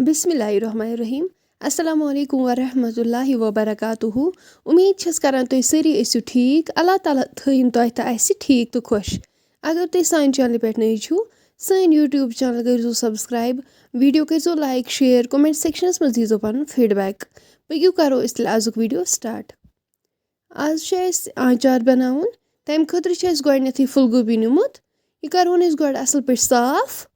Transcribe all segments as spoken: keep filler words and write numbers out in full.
بسم اللہ الرحمن الرحیم۔ السلام علیکم ورحمۃ اللہ وبرکاتہ۔ امید چھس کران تُہۍ سٲری ٲسِو ٹھیٖک۔ اللہ تعالیٰ تھٲیِن تۄہہِ تہٕ اَسہِ ٹھیٖک تہٕ خۄش۔ اگر تُہۍ سانہِ چینلہِ پٮ۪ٹھ نٔوۍ چھِو، سٲنۍ YouTube channel کٔرۍزیو subscribe، video کٔرۍزیو like، share، comment sectionس منٛز دیٖزیو پنُن feedback۔ پٔکِو کرو أسۍ تیٚلہِ آزُک video start۔ آز چھُ اَسہِ آنچار بناوُن۔ تَمہِ خٲطرٕ چھُ اَسہِ گۄڈٕنٮ۪تھٕے پھُل گوبی نیُمُت۔ یہِ کرہون أسۍ گۄڈٕ اَصٕل پٲٹھۍ صاف۔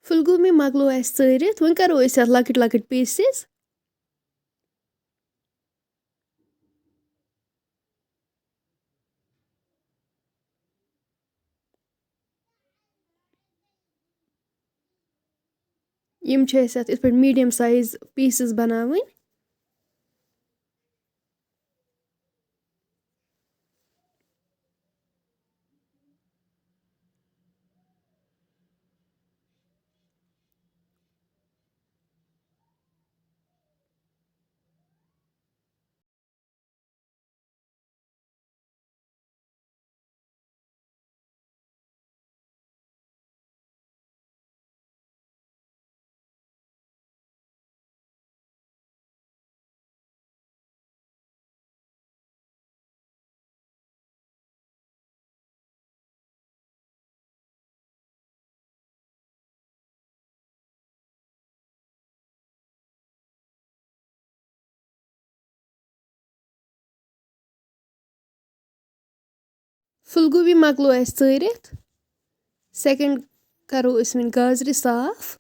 پھُل گوبی مۄکلو اَسہِ ژٲرِتھ، وۄنۍ کَرو أسۍ اَتھ لۄکٕٹۍ لۄکٕٹۍ pieces۔ یِم چھِ اَسہِ اَتھ یِتھ پٲٹھۍ medium size pieces بَناوٕنۍ۔ پھُل گوبی مۄکلو اَسہِ ژٲرِتھ۔ Second کَرو أسۍ وۄنۍ گازرِ صاف۔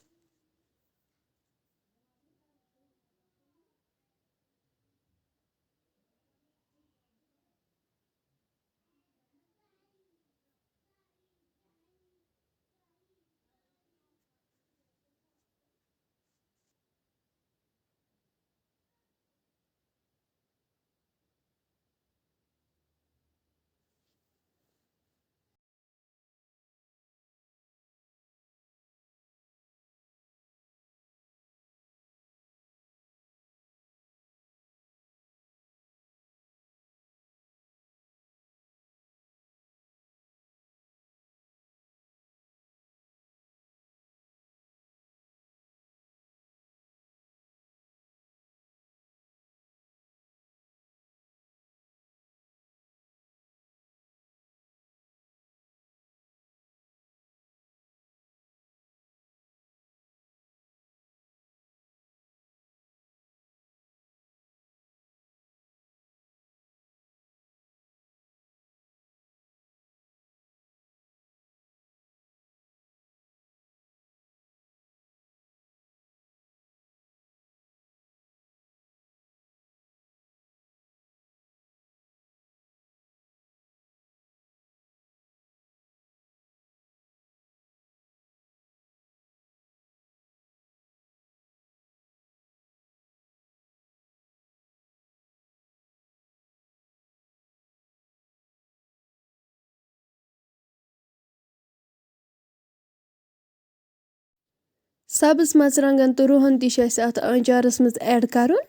سبٕز مرژٕوانٛگن تہٕ رُہن تہِ چھُ اَسہِ اَتھ آنچارَس منٛز add کَرُن۔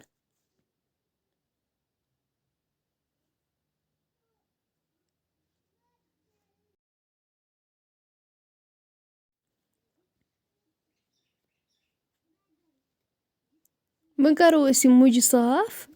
وۄنۍ کرو أسۍ یہِ مُجہِ صاف۔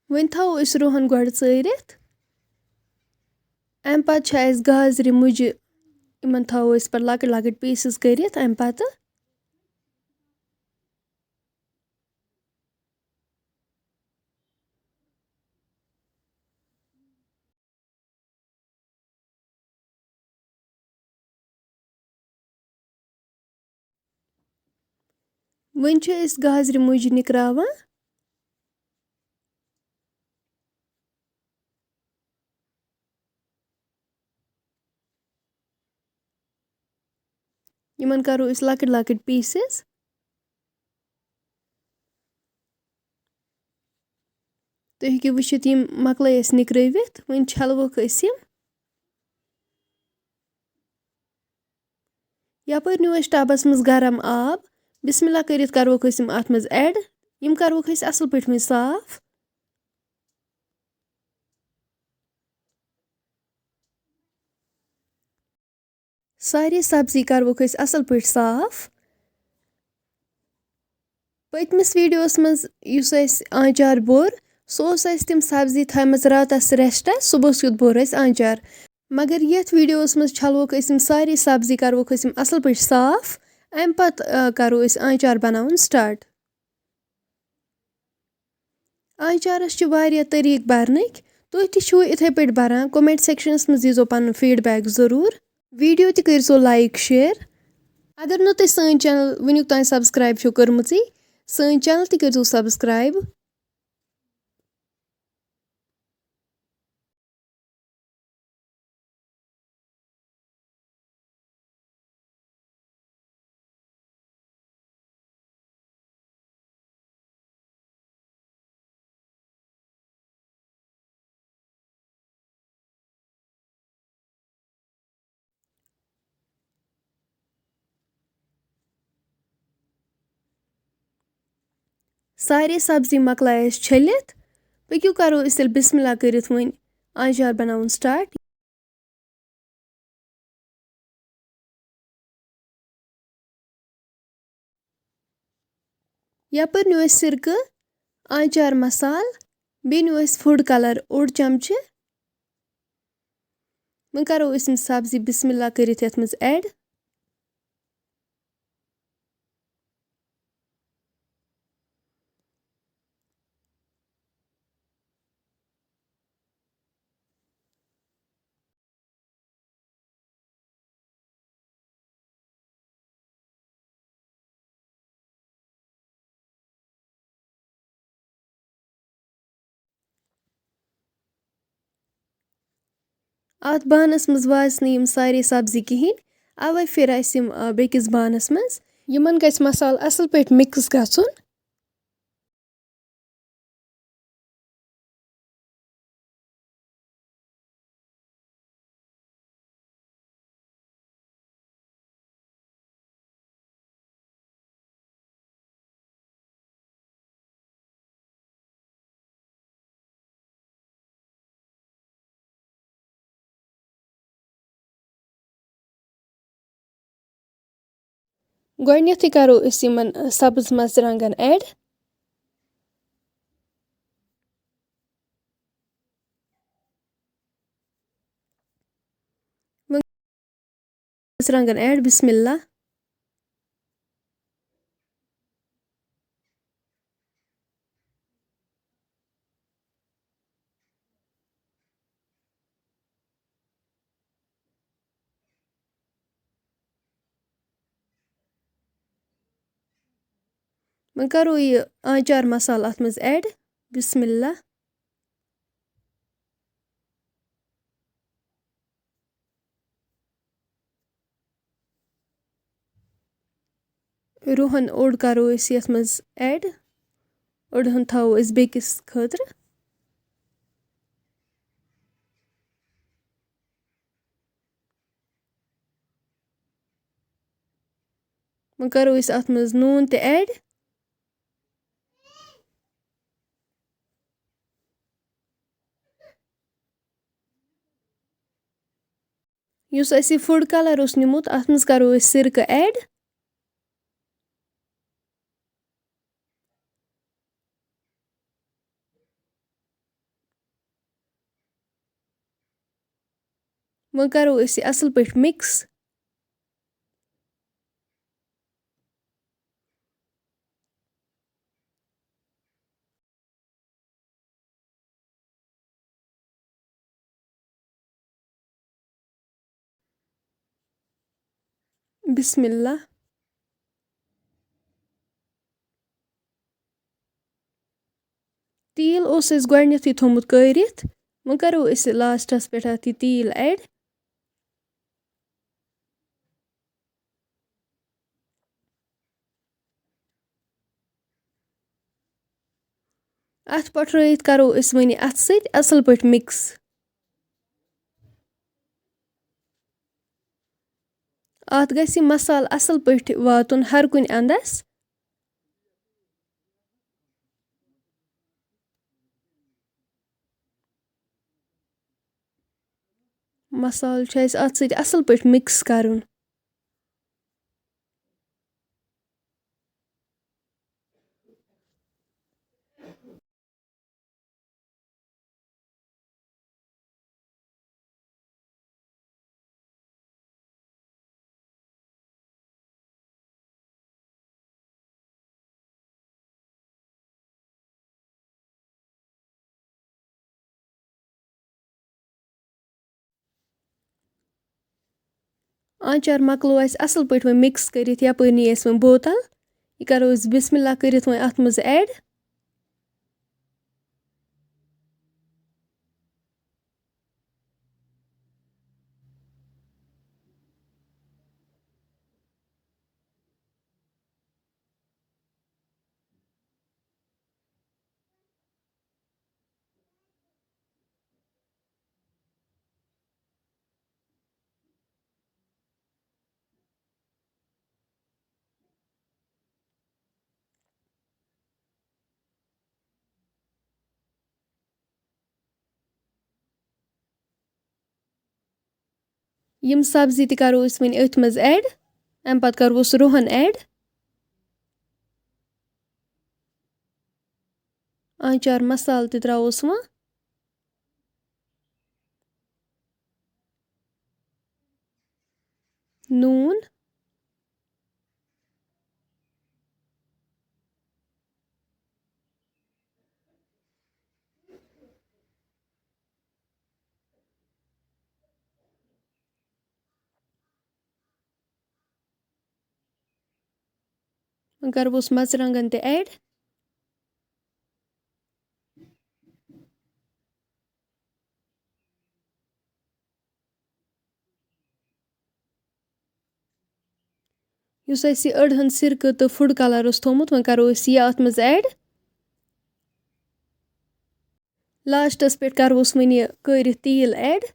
وۄنۍ تھاوو أسۍ رُہن گۄڈٕ ژٲرِتھ۔ اَمہِ پَتہٕ چھِ اَسہِ گازرِ مُجہِ، یِمن تھاوو أسۍ پَتہٕ لۄکٕٹۍ لۄکٕٹۍ پیٖسز کٔرِتھ اَمہِ پَتہٕ۔ وۄنۍ چھِ أسۍ گازرِ مُجہِ نِکراوان۔ یِمن کرو أسۍ لۄکٕٹۍ لۄکٕٹۍ پیٖسز۔ تُہۍ ہیٚکِو وٕچھِتھ، یِم مۄکلٲے اَسہِ نِکرٲوِتھ، وۄنۍ چھَلوکھ أسۍ یِم۔ یَپٲرۍ نیوٗ اَسہِ ٹَبَس منٛز گرم آب۔ بسم اللہ کٔرِتھ کَروکھ أسۍ یِم اَتھ منٛز add۔ یِم کَروکھ أسۍ اَصٕل پٲٹھۍ وۄنۍ صاف۔ سارے سبزی کَروکھ أسۍ اَصٕل پٲٹھۍ صاف۔ پٔتمِس ویٖڈیوَس منٛز یُس اَسہِ آنٛچار بوٚر، سُہ اوس اَسہِ تِم سبزی تھایمَژٕ راتَس rest، صُبحَس کیُتھ بوٚر اَسہِ آنٛچار۔ مگر یَتھ ویٖڈیوَس منٛز چھَلوکھ أسۍ یِم سارے سبزی، کَروکھ أسۍ یِم اَصٕل پٲٹھۍ صاف۔ اَمہِ پَتہٕ، آ، کَرو أسۍ آنٛچار بَناوُن start۔ آنٛچارَس چھِ واریاہ طریٖقہٕ بَرنٕکۍ۔ تُہۍ تہِ چھِو یِتھَے پٲٹھۍ بَران؟ Comment sectionَس منٛز دیٖزیو پَنُن feedback ضٔروٗر۔ ویٖڈیو تہِ کٔرۍزیو like، share۔ اگر نہٕ تُہۍ سٲنۍ channel وٕنیُک تام subscribe چھِو کٔرمٕژٕے، سٲنۍ channel تہِ کٔرۍزیو subscribe۔ سارے سبزی مۄکلایہِ اَسہِ چھٔلِتھ۔ پٔکِو کرو أسۍ تیٚلہِ بسم اللہ کٔرِتھ وۄنۍ آنٛچار بناوُن start۔ یپٲرۍ نیوٗ اَسہِ سِرکہٕ، آنٛچار مسالہٕ، بیٚیہِ نیوٗ اَسہِ food colour اوٚڑ چمچہٕ۔ وۄنۍ کرو أسۍ یِم سبزی بسم اللہ کٔرِتھ یَتھ منٛز add۔ اَتھ بانَس منٛز واتہِ نہٕ یِم سارے سبزی کِہیٖنۍ، اَوَے پھِر اَسہِ یِم، آ، بیٚکِس بانَس منٛز۔ یِمَن گژھِ مصالہٕ اَصٕل پٲٹھۍ mix گژھُن۔ گۄڈٕنیتھٕے کرو أسۍ یِمن سبٕز مرژٕوانٛگن add۔ مرژٕوانٛگن add، بسم اللہ۔ وۄنۍ کرو یہِ آنٛچار مصالہٕ اَتھ منٛز add۔ بسم اللہ۔ رُہن اوٚڑ کرو أسۍ یَتھ منٛز add، اوٚڑ ہن تھاوو أسۍ بیٚکِس خٲطرٕ۔ وۄنۍ کرو أسۍ اَتھ منٛز نوٗن تہِ add۔ یُس اَسہِ یہِ food colour اوس نیُمُت، اَتھ منٛز کَرو أسۍ سِرکہٕ add۔ وۄنۍ کَرو أسۍ یہِ اَصٕل پٲٹھۍ mix۔ بسم اللہ۔ تیٖل اوس اَسہِ گۄڈٕنیتھٕے تھوٚمُت کٲرِتھ، وۄنۍ کَرو أسۍ lastس پٮ۪ٹھ اَتھ یہِ تیٖل add۔ اَتھ پٹھرٲیِتھ کَرو أسۍ وۄنۍ اَتھٕ سۭتۍ اَصٕل پٲٹھۍ mix۔ اَتھ گژھِ یہِ مصالہٕ اَصٕل پٲٹھۍ واتُن ہر کُنہِ اَندَس۔ مصالہٕ چھُ اَسہِ اَتھ سۭتۍ اَصٕل پٲٹھۍ mix کَرُن۔ آنٛچار مۄکلو اَسہِ اَصٕل پٲٹھۍ وۄنۍ mix کٔرِتھ، یَپٲرۍ نی اَسہِ وۄنۍ بوتل۔ یہِ کَرو أسۍ بسم اللہ کٔرِتھ وۄنۍ اَتھ منٛز add۔ یِم سبزی تہِ کرو أسۍ وۄنۍ أتھۍ منٛز add۔ اَمہِ پتہٕ کروس رُہن add۔ آنٛچار مصالہٕ تہِ ترٛاووس وۄنۍ۔ نوٗن۔ وۄنۍ کَرٕ بہٕ اَتھ مرژٕوانٛگن تہِ add۔ یُس اَسہِ یہِ أڑہَن سِرکہٕ تہٕ فُڈ کَلَر اوس تھوٚومُت، وۄنۍ کَرو أسۍ یہِ اَتھ منٛز ایڈ۔ لاسٹَس پٮ۪ٹھ کَرو أسۍ وۄنۍ یہِ کٲرِتھ تیٖل ایڈ۔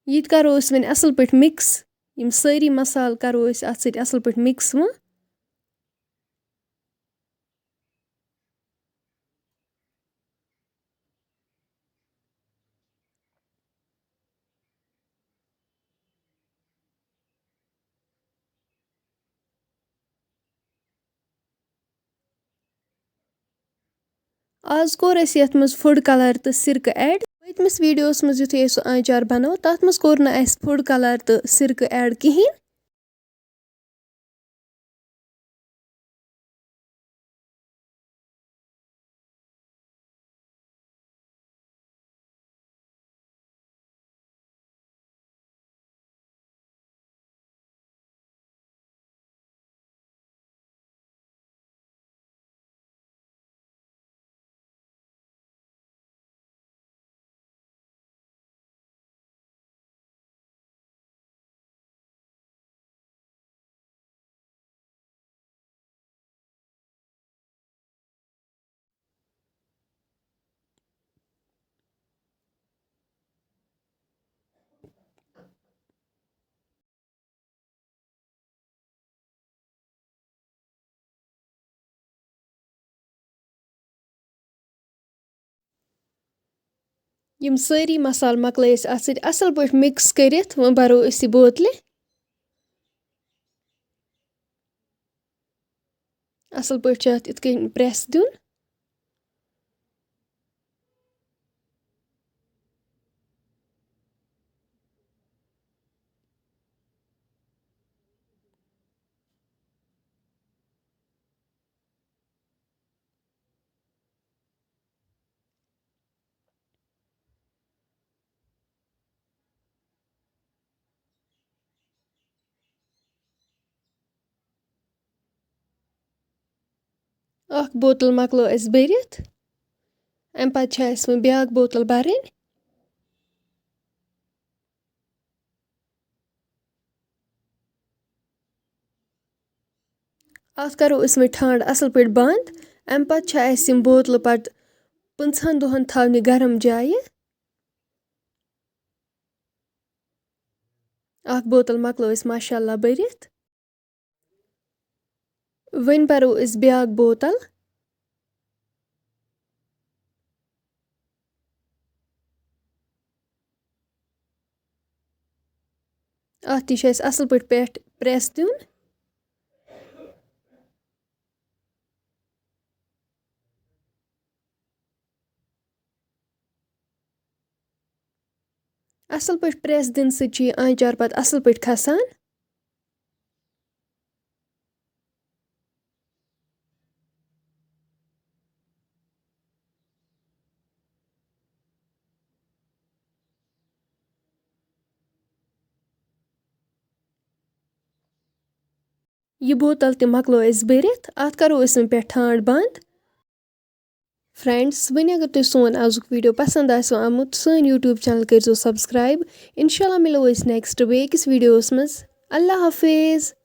یہِ تہِ کَرو أسۍ وۄنۍ اَصٕل پٲٹھۍ مِکٕس۔ یِم سٲری مصالہٕ کَرو أسۍ اَتھ سۭتۍ اَصٕل پٲٹھۍ مِکٕس وۄنۍ۔ آز کوٚر اَسہِ یَتھ منٛز فُڈ کَلَر تہٕ سِرکہٕ ایڈ۔ پٔتمِس ویٖڈیوَس منٛز یُتھُے اَسہِ سُہ آنٛچار بَنوو، تَتھ منٛز کوٚر نہٕ اَسہِ فُڈ کَلَر تہٕ سِرکہٕ ایڈ کِہیٖنۍ۔ یِم سٲری مصالہٕ مۄکلٲے اَسہِ اَتھ سۭتۍ اَصٕل پٲٹھۍ مِکٕس کٔرِتھ، وۄنۍ بَرو أسۍ یہِ بوتلہِ۔ اَصٕل پٲٹھۍ چھُ اَتھ یِتھ کٔنۍ پرٛٮ۪س دیُن۔ اَکھ بوتل مۄکلٲو اَسہِ بٔرِتھ۔ اَمہِ پَتہٕ چھِ اَسہِ وۄنۍ بیٛاکھ بوتل بَرٕنۍ۔ اَتھ کَرو أسۍ وۄنۍ ٹھانٛڈ اَصٕل پٲٹھۍ بنٛد۔ اَمہِ پَتہٕ چھِ اَسہِ یِم بوتلہٕ پَتہٕ پٕنٛژٕہَن دۄہَن تھاونہِ گرم جایہِ۔ اَکھ بوتل مۄکلٲو أسۍ ماشاء اللہ بٔرِتھ۔ وۄنۍ بَرو أسۍ بیٛاکھ بوتل۔ اَتھ تہِ چھُ اَسہِ اَصٕل پٲٹھۍ پٮ۪ٹھ پرٛٮ۪س دیُن۔ اَصٕل پٲٹھۍ پرٛٮ۪س دِنہٕ سۭتۍ چھُ یہِ آنٛچار پَتہٕ اَصٕل پٲٹھۍ کھَسان۔ یہِ بوتل تہِ مۄکلٲو اَسہِ بٔرِتھ۔ اَتھ کَرو أسۍ وۄنۍ پٮ۪ٹھ ٹھانٛڈ بنٛد۔ فرٛٮ۪نٛڈٕس، وۄنۍ اگر تۄہہِ سون آزُک ویٖڈیو پَسنٛد آسِوٕ آمُت، سٲنۍ YouTube channel کٔرۍزیو subscribe۔ اِنشاء اللہ مِلو أسۍ next بیٚیہِ أکِس ویٖڈیووَس منٛز۔ اللہ حافظ۔